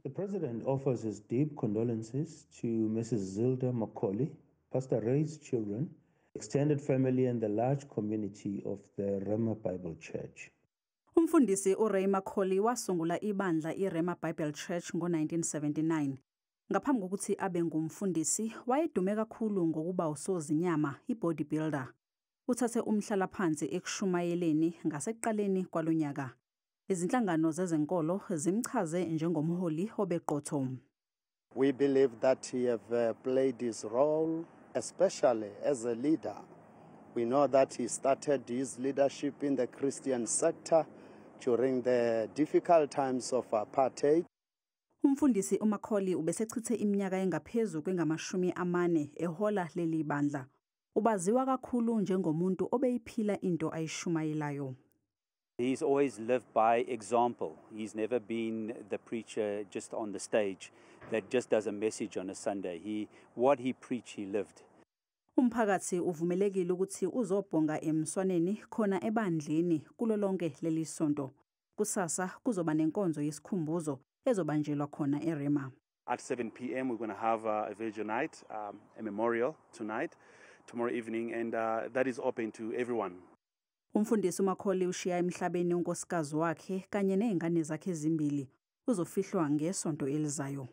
The president offers his deep condolences to Mrs. Zilda Macaulay, Pastor Ray's children, extended family and the large community of the Rhema Bible Church. Umfundisi uRay Macaulay wasungula ibandla iRhema Bible Church ngo-1979. Ngaphambi kokuthi abe ngumfundisi, wayedume kakhulu ngokuba usozinyama, i-bodybuilder. Uthathe umhlalaphansi ekushumayeleni ngasekuqaleni kwalonyaka. Izinhlangano zezenkolo zimchaze njengomholi obeqotho. We believe that he have played his role, especially as a leader. We know that he started his leadership in the Christian sector during the difficult times of apartheid. Umfundisi uMacaulay ubesechithe iminyaka engaphezu kwengamashumi amane ehola leli bandla. Ubaziwa kakhulu njengomuntu obeyiphila into ayishumayelayo. He's always lived by example. He's never been the preacher just on the stage that just does a message on a Sunday. What he preached, he lived. Umphakathi uvumelekile ukuthi uzobhonga emswaneni khona ebandleni kulo lonke leli sonto. Kusasa kuzoba nenkonzo yesikhumbuzo ezobanjelwa khona eRhema. At 7 p.m., we're going to have a vigil night, a memorial tonight, tomorrow evening, and that is open to everyone. Umfundisi uMacaulay ushiya emhlabeni unkosikazi wakhe kanye nezingane zakhe ezimbili. Uzofihlwa ngesonto elizayo.